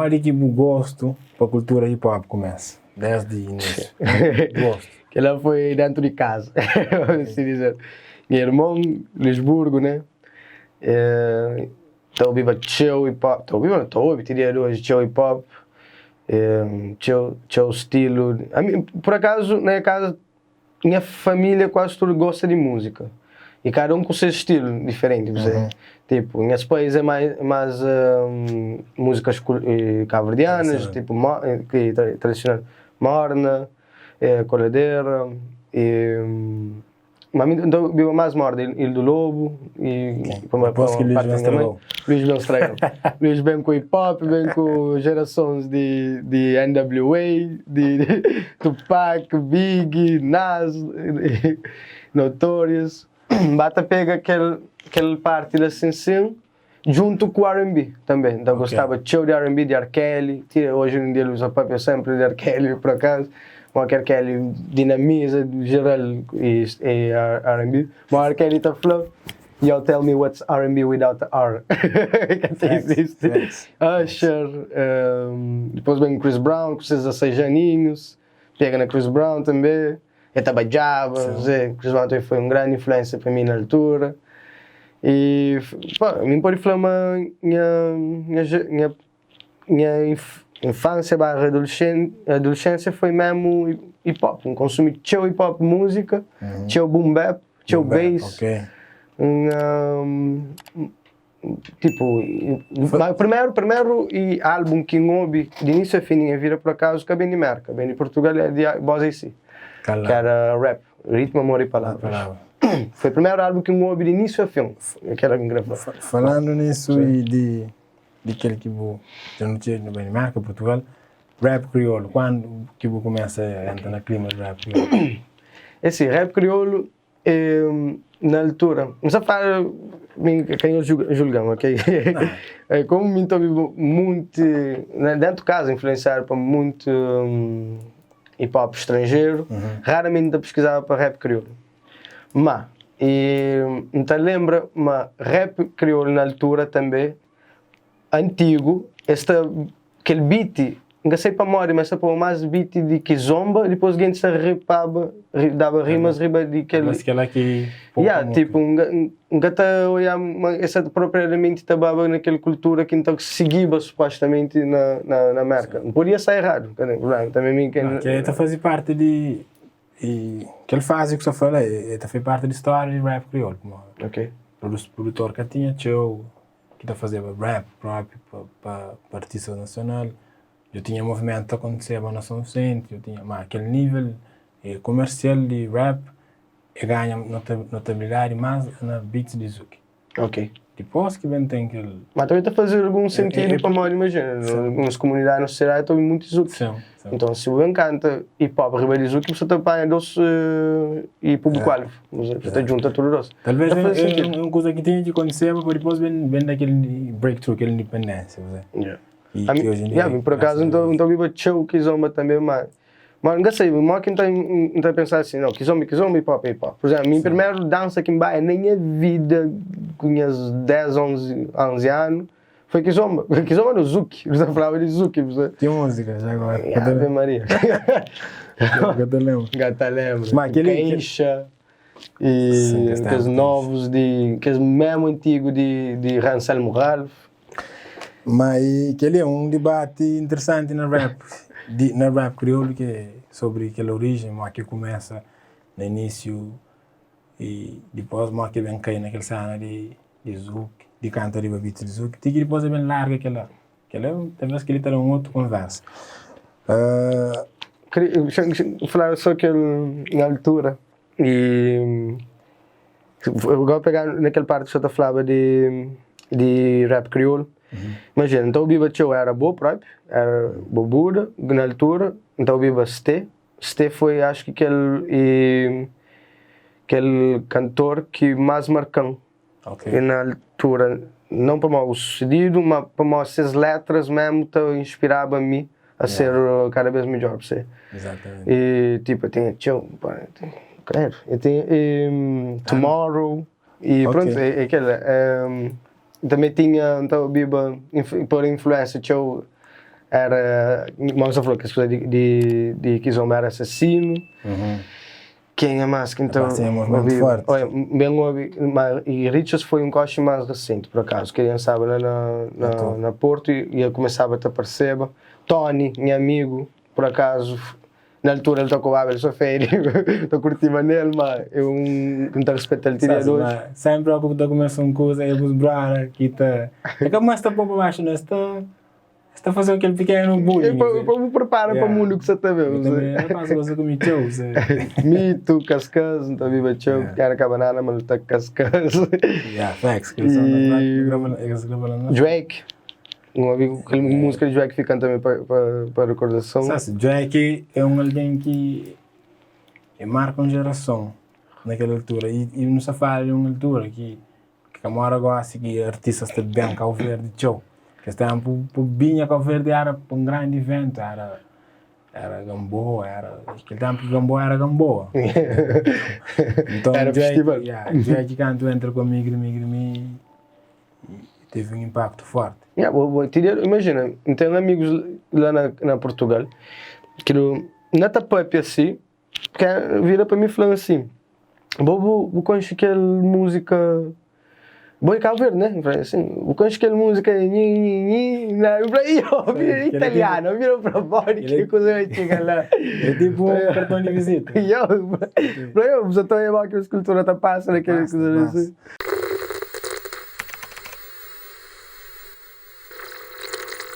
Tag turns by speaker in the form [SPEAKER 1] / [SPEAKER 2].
[SPEAKER 1] Modi ki bu gostu pa kultura hip hop kumesa? Desdi inísiu. Gostu.
[SPEAKER 2] Kela foi dentu di kaza, vamos assim dizer. Nha irmon, Luisburgo, né, ta obiba txeu hip hop, ta obiba, ta obi ti dia di oji txeu hip hop, txeu, txeu stilu. Ami, por akazu, na nha kaza Nha família kuazi tudu gosta di múzika i kada un ku se stilu diferenti bu sabe tipo nhas pais é mais mais múzikas kabuverdianas tipo ki tradisional morna koladera i ma mi nta obiba mas morna Ildo Lobo i
[SPEAKER 1] Dipôs ki Luís ben straga-u.
[SPEAKER 2] Luís ben straga-m Luís ben ku hip hop ben ku jerasons di di NWA di Tupac, Biggie, Nas, Notorious Ba ta pega kel kel parti la sin sin djuntu ku R&B tanbe N ta gostaba txeu di R&B di R. Kelly ti oji en dia Luís ta papia senpri di R. Kelly pur akazu modi ki R. Kelly dinamiza jeral e R&B ma R. Kelly ta fla Yo tell me what's R&B without the R Ka ta izisti Usher Dipôs ben Chris Brown ku ses 16 aninhus Pega na Chris Brown tanbe El ta badjaba Chris Brown tanbe foi un grandi influénsia pa mi na altura I pa mi N pode fla ma nha nha Nha infância barra adolescência foi mesmo hip hop, N consumi txeu hip hop música, txeu boom bap, txeu bass, N tipo, primeru primeru álbum ki N obi di início a fim di nha vida por acaso ka ben di Merka, ben di Portugal é di Boss AC, ki era rap, Ritmo, Amor e Palavras, foi primeru álbum ki N obi di início a fim, kel ki N kre fla.
[SPEAKER 1] Falando nisso e di di kel ki bu dja nu txega nu bai di Merka, Portugal, rap kriolu, kuandu ki bu kumesa entra na klima di rap kriolu?
[SPEAKER 2] É si, rap kriolu na altura, N sa fala mi ka nhos julga-m ok, komu mi ta obi munti dentu kaza influensiadu pa munti hip hop stranjeru, raramenti N ta piskizaba pa rap kriolu. Ma, N ta lenbra ma rap kriolu na altura tanbe, antigu, es ta, kel beat, N ka sai pamodi, ma es ta poba más beat di kizomba, dipôs gentis ta ripaba, daba rimas riba di kel.
[SPEAKER 1] Mas kela ki
[SPEAKER 2] Ya, tipu, N ka ta oiá ma es ta propriadamenti ta baba na kel kultura ki N ta sigiba supostamenti na Merka. N podia sta eradu, ka ten prubléma, tanbe mi
[SPEAKER 1] ke. Kel ta faze parti di E kel fazi ku sa fla la e ta fai parti di stória di rap kriolu pamodi
[SPEAKER 2] Ok.
[SPEAKER 1] produtor ka tinha txeu ki ta fazeba rap propi pa pa artistas nasional, dja tinha movimentu ta kontiseba na Son Visenti, dja tinha ma kel nivel komersial di rap e ganha notabilidadi mas na beats di Zouk.
[SPEAKER 2] Ok.
[SPEAKER 1] Dipôs ki ben ten kel.
[SPEAKER 2] Ma tanbe ta faze algun sentidu pamodi imajina nos komunidadi, nos sosiedadi ta obi mutu zouk. Nton si bu ben kanta hip hop riba di zouk bu sa ta panha dos i públiku alvu, bu sa ta djunta tudu dos.
[SPEAKER 1] Talvês é un kuza ki tinha ki kontiseba pa dipôs ben da kel breakthrough, kel indipendénsia.
[SPEAKER 2] Ya, por akazu N ta obiba txeu kizomba tanbe ma Ma N ka sabe, modi ki N ta N ta pensa asin, nau, kizomba é kizomba, hip hop é hip hop. Pur izénplu, mi primeru dansa ki N bai na nha vida ku nhas 10, 11, 11 anu foi kizomba. Kizomba nau, zouk, nu ta flaba di zouk.
[SPEAKER 1] Ki múzika já agora?
[SPEAKER 2] Ave Maria.
[SPEAKER 1] Ka ta lenbra.
[SPEAKER 2] Ka ta lenbra.
[SPEAKER 1] Ma keli.
[SPEAKER 2] Kaixa e kes novus di, kes memu antigu di di Ranselmo Ralph.
[SPEAKER 1] Ma i kel-li é un dibati interesanti na rap, di na rap kriolu ki é sobri kel orijen, modi ki kumesa na inisiu i dipos modi ki ben kai na kel sena di di zouk, di kanta riba beat di zouk, ti ki dipos el ben larga kela. Kela talvez kel-li ta da un otu konversa.
[SPEAKER 2] Kre fla so kel na altura i Agora pegar naquele parte que você tá falava de, de rap crioulo. Imagina, então obiba txeu era bo próprio, era bobuda, na altura, então obiba Sté. Sté foi acho que aquele, e, aquele cantor que mais marcam
[SPEAKER 1] Ok.
[SPEAKER 2] E na altura, não pamodi o sucedido, ma pamodi ses letras mesmo ta inspiraba mi a ser kada bes midjor, percebe?
[SPEAKER 1] Exatamente.
[SPEAKER 2] E tipo, eu tinha txeu, pá, credo, eu tinha e, Tomorrow, e
[SPEAKER 1] Ok.
[SPEAKER 2] pronto, é, é aquela. É, também tinha, então, obiba, por influência txeu. Era, mama sa fla kes kuza di, di, di kizomba era assassino. Kenha más ki N ta
[SPEAKER 1] Passa é movimento
[SPEAKER 2] obi?
[SPEAKER 1] forte.
[SPEAKER 2] Oia, N ben obi, ma e Richards foi un koxi más recente, por acaso, ke N staba la na, na,
[SPEAKER 1] Então.
[SPEAKER 2] na Porto e, e el kumesaba ta parseba. Tony, nha amigu, por acaso, na altura el ta kobaba, el so fedi, ta kurtiba nel, ma é un ki N ta respetal ti dia
[SPEAKER 1] Sabes,
[SPEAKER 2] di oji.
[SPEAKER 1] ma sempre ó ku bu ta kumesa un kuza é bus brother ki ta, é ka mas ta pô pa baxu, mas ta Es ta faze-u kel pikenu bullying.
[SPEAKER 2] É pa bu prepara pa mundu ki sa ta ben.
[SPEAKER 1] Mi tanbe N pasa gosta ku mi txeu.
[SPEAKER 2] Mitu, kaskas, N ta biba txeu, era ka banana ma nu ta kaskas.
[SPEAKER 1] Yeah, facts. Kel som na grava, es grava la na.
[SPEAKER 2] Drake, N obi kel múzika di Drake fikan tanbe pa rekordason.
[SPEAKER 1] Sas, Drake é un algen ki e marka un jerason na kel altura i nu sta fala di un altura ki Ka mora gosi ki artistas ta ben Kau Verdi txeu. Kes tenpu pa binha Kau Verdi era pa un grandi iventu, era era Gamboa, era kel tenpu ki Gamboa era Gamboa. Nton
[SPEAKER 2] Era
[SPEAKER 1] Jack,
[SPEAKER 2] festival.
[SPEAKER 1] yeah, Jack kantu entra ku Mi Grimi Grimi tevi un impaktu forti.
[SPEAKER 2] Yeah, bo, bo, ti dia, imajina, N ten amigus la na, na Portugal ki nu na ta papia si, Ke vira pa mi fla-m asin, Bo bu bu konxe kel múzika, bo é Kabu Verdi né? N fla asin, bu konxe kel múzika nhi nhi nhi na N fla io bira italianu, bira pa fora ki kuza na txiga la.
[SPEAKER 1] É tipu un karton di vizita.
[SPEAKER 2] Io, fla io bu sa ta oiba ki nos kultura ta pasa na kel kuza la.